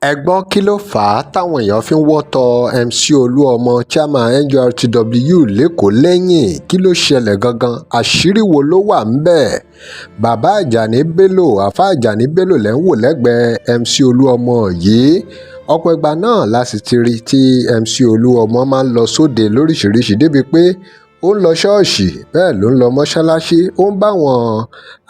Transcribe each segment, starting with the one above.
Ẹ gbọ́, kí ló fà á táwọn èèyàn fi ń wọ́ tó MC Olúọmọ, chairman NURTW lẹ́kọ̀ọ́ lẹ́yìn? Kí ló ṣẹlẹ̀ gangan? Àṣírí wo ló wà níbẹ̀? Bàbá Àjàní Bello, Àáfáà Àjàní Bello lẹ́ ń wò lẹ́gbẹ̀ẹ́ MC Olúọmọ yìí. Ọ̀pọ̀ ìgbà náà la sì ti rí tí MC Olúọmọ máa ń lọ sóde lóríṣìíríṣìí, débìí pé ó ń lọ ṣọ́ọ̀ṣì, bẹ́ẹ̀ ló ń lọ mọ́ṣáláṣí, ó ń báwọn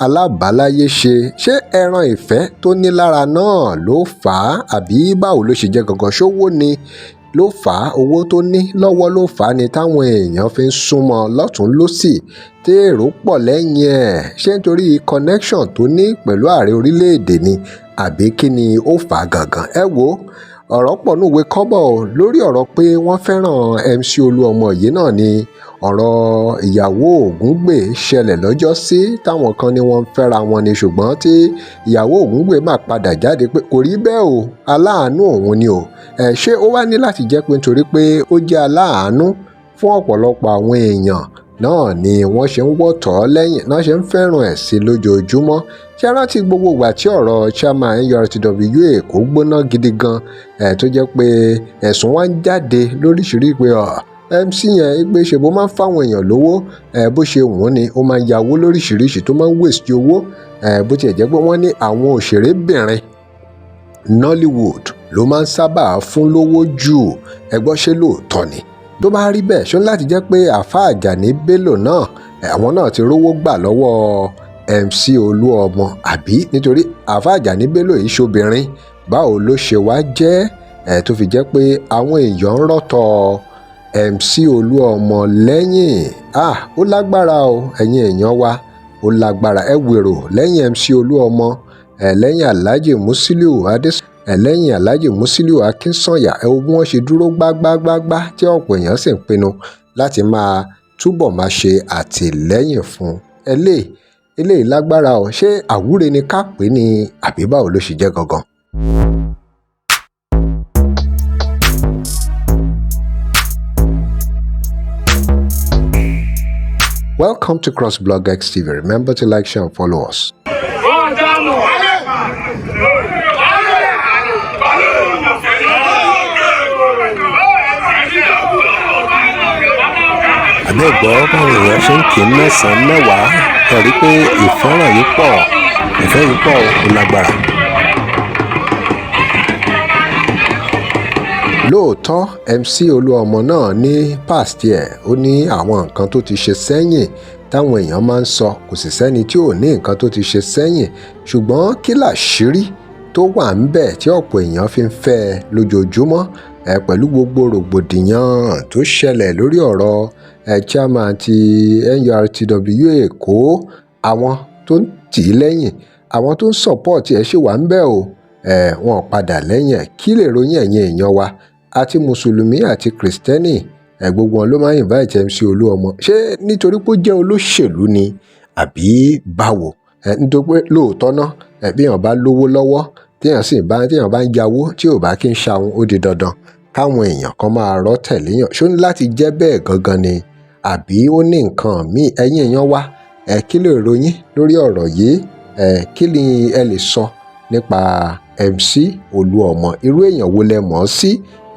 alábàáláyé ṣe. Ṣé ẹran ìfẹ́ tó ní lára náà ló fà á, àbí báwo ló ṣe jẹ́ gangan? Ṣówó ni ló fà á? Owó tó ní lọ́wọ́ ló fà á ni táwọn èèyàn fi ń súnmọ́ lọ́tùn lọ́sì, tí èrò pọ̀ lẹ́yìn ẹ̀? Ṣé nítorí connection tó ní pẹ̀lú ààrẹ orílẹ̀-èdè ni, àbí kí ni ó fà á gangan? Ẹ wo, ọ̀rọ̀ pọ̀ núwèé kọ́bọ̀ lórí ọ̀rọ̀ pé wọ́n fẹ́ràn MC Olúọmọ yìí náà ni ọ̀rọ̀ ìyàwó Ògúngbè ṣẹlẹ̀ lọ́jọ́sí, táwọn kan ní wọ́n ń fẹ́ra wọn ni, ṣùgbọ́n tí ìyàwó Ògúngbè máa padà jáde pé kò rí bẹ́ẹ̀ o, aláàánú òun ni o. Ẹ̀ ṣé ó wá ní láti jẹ́ pé nítorí pé ó jẹ́ aláàánú fún ọ̀pọ̀lọpọ̀ àwọn èèyàn náà ni wọ́n ṣe ń wọ́tọ̀ lẹ́yìn náà, ṣe ń fẹ́ràn ẹ̀ sí lójoojúmọ́? Ṣé rántí gbogbo ìgbà tí ọ̀rọ̀ chairman NURTW Èkó gbóná gidi gan ẹ̀, tó jẹ́ pé ẹ̀sùn wá ń jáde lóríṣiríṣi pé MC yẹn pé ṣe bó máa ń fáwọn èèyàn lówó ẹ̀, bó ṣe wù ú ni, ó máa ń yáwó lóríṣiríṣi, tó máa ń waste owó ẹ̀, bó tiẹ̀ jẹ́ pé wọ́n ní àwọn òṣèrébìnrin Nollywood ló máa ń sábà fún lówó jù? Ẹ gbọ́, ṣé lóòótọ́ ni? Tó bá rí bẹ́ẹ̀, ṣó ní láti jẹ́ pé Àáfáà Àjàní Bello náà, àwọn náà ti rówó gbà lọ́wọ́ MC Olúọmọ, àbí nítorí Àáfáà Àjàní Bello yìí ṣobìnrin, báwo ló ṣe wá jẹ́ ẹ̀ tó fi jẹ́ pé àwọn èèyàn ń rọ́tọ̀ MC Olúọmọ lẹ́yìn? Ah, ó lágbára o, ẹ̀yin èèyàn wa, ó lágbára. Ẹ wèrò lẹ́yìn MC Olúọmọ ẹ̀, lẹ́yìn Alhaji Musiliu Adé, ẹ̀ lẹ́yìn Alhaji Musiliu Akínsànyà. Ẹ wo bí wọ́n ṣe dúró gbágbágbágbá, tí ọ̀pọ̀ èèyàn sì ń pinnu láti máa túbọ̀ máa ṣe àtìlẹ́yìn fún eléyìí. Eléyìí lágbára o. Ṣé àwúre ni ká pè é ní, àbí báwo ló ṣe jẹ́ gangan? Welcome to CrossBlog X TV. Remember to like, share, and follow us. Àbẹ́ẹ̀gbọ́ báwọn èèyàn ṣe ń kí mẹ́sàn-án mẹ́wàá. Ẹ rí i pé ìfẹ́ràn yìí pọ̀, ìfẹ́ yìí pọ̀, ó lágbára. Lóòótọ́, MC Olúọmọ náà ní past ẹ̀, ó ní àwọn nǹkan tó ti ṣe sẹ́yìn táwọn èèyàn máa ń sọ. Kò sì sẹ́ni tí ò ní nǹkan tó ti ṣe sẹ́yìn, ṣùgbọ́n kí làṣírí tó wà ń bẹ̀ tí ọ̀pọ̀ èèyàn fi ń fẹ́ ẹ lójoojúmọ́ ẹ, pẹ̀lú gbogbo rògbòdìyàn tó ṣẹlẹ̀ lórí ọ̀rọ̀ ẹ chairman ti NURTW Èkó? Àwọn tó ń tì í lẹ́yìn, àwọn tó ń support ẹ̀ ṣì wà ń bẹ̀ o ẹ̀, wọn ò padà lẹ́yìn ẹ̀. Kí lè ròyìn, ẹ̀yin èèyàn wa? Àti mùsùlùmí àti kìrìsìtẹ́nì ẹ̀, gbogbo wọn ló máa ń invite MC Olúọmọ. Ṣé nítorí pé ó jẹ́ olóṣèlú ni, àbí báwo ẹ̀? Nítorí pé lóòótọ́ náà ẹ̀, bí èèyàn bá lówó lọ́wọ́, téèyàn bá ń yáwó, tí ò bá kí ń ṣahun, ó di dandan káwọn èèyàn kan máa rọ́ tẹ̀léyàn. Ṣó ní láti jẹ́ bẹ́ẹ̀ gangan ni, àbí ó ní nǹkan míì? Ẹ̀yin èèyàn wa ẹ̀, kí lè ròyìn lórí ọ̀rọ̀ yìí ẹ̀? Kí ni ẹ lè sọ nípa MC Olúọmọ? Irú èèyàn wo lẹ mọ̀ ọ́ sí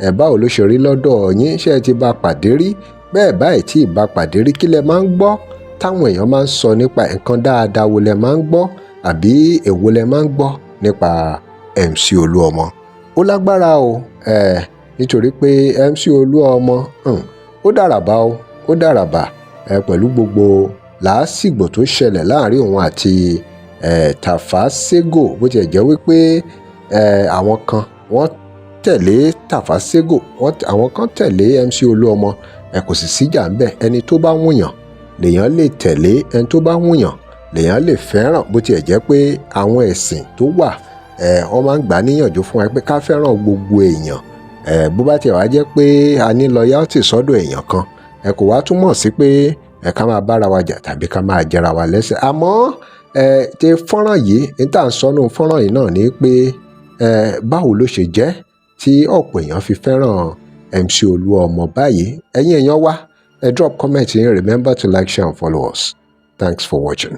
ẹ̀? Báwo ló ṣe rí lọ́dọ̀ yín? Ṣé ẹ ti bá pàdé rí? Bẹ́ẹ̀ báyìí tí ì bá pàdé rí, kí lẹ máa ń gbọ́ táwọn èèyàn máa ń sọ nípa nǹkan dáadáa wo lẹ máa ń gbọ́, àbí èwo lẹ máa ń gbọ́ nípa MC Olúọmọ? Ó lágbára o ẹ̀, nítorí pé MC Olúọmọ, ó dàràbà o, ó dàràbà ẹ̀, pẹ̀lú gbogbo làásìgbò tó ṣẹlẹ̀ láàrin òun àti ẹ̀ Tafa Sego. Bó tiẹ̀ jẹ́ wípé ẹ̀ àwọn kan wọ́n tẹ̀lé Tafa Sego, àwọn kan tẹ̀lé MC Olúọmọ ẹ̀, kò sì síjà ń bẹ̀. Ẹni tó bá wùyàn lèèyàn lè tẹ̀lé, ẹni tó bá wùyàn lèèyàn lè fẹ́ràn. Bó tiẹ̀ jẹ́ pé àwọn ẹ̀sìn tó wà ẹ̀, wọ́n máa ń gbà á níyànjú fún wa pé ká fẹ́ràn gbogbo èèyàn ẹ̀, bó bá tiẹ̀ wá jẹ́ pé a ní loyalty sọ́dọ̀ èèyàn kan ẹ̀, kò wá túmọ̀ sí pé ẹ̀ ká máa bára wa jà tàbí ká máa jẹra wa lẹ́sẹ̀. Àmọ́ ẹ̀ tí fọ́nrán yìí ní tá à ń sọnù fọ́nrán yìí náà ni pé ẹ̀ báwo ló ṣe jẹ́ tí ọ̀pọ̀ èèyàn fi fẹ́ràn MC Olúọmọ báyìí? Ẹ̀yin èèyàn wa, ẹ drop comment yín. Remember to like, share and follow us. Thanks for watching.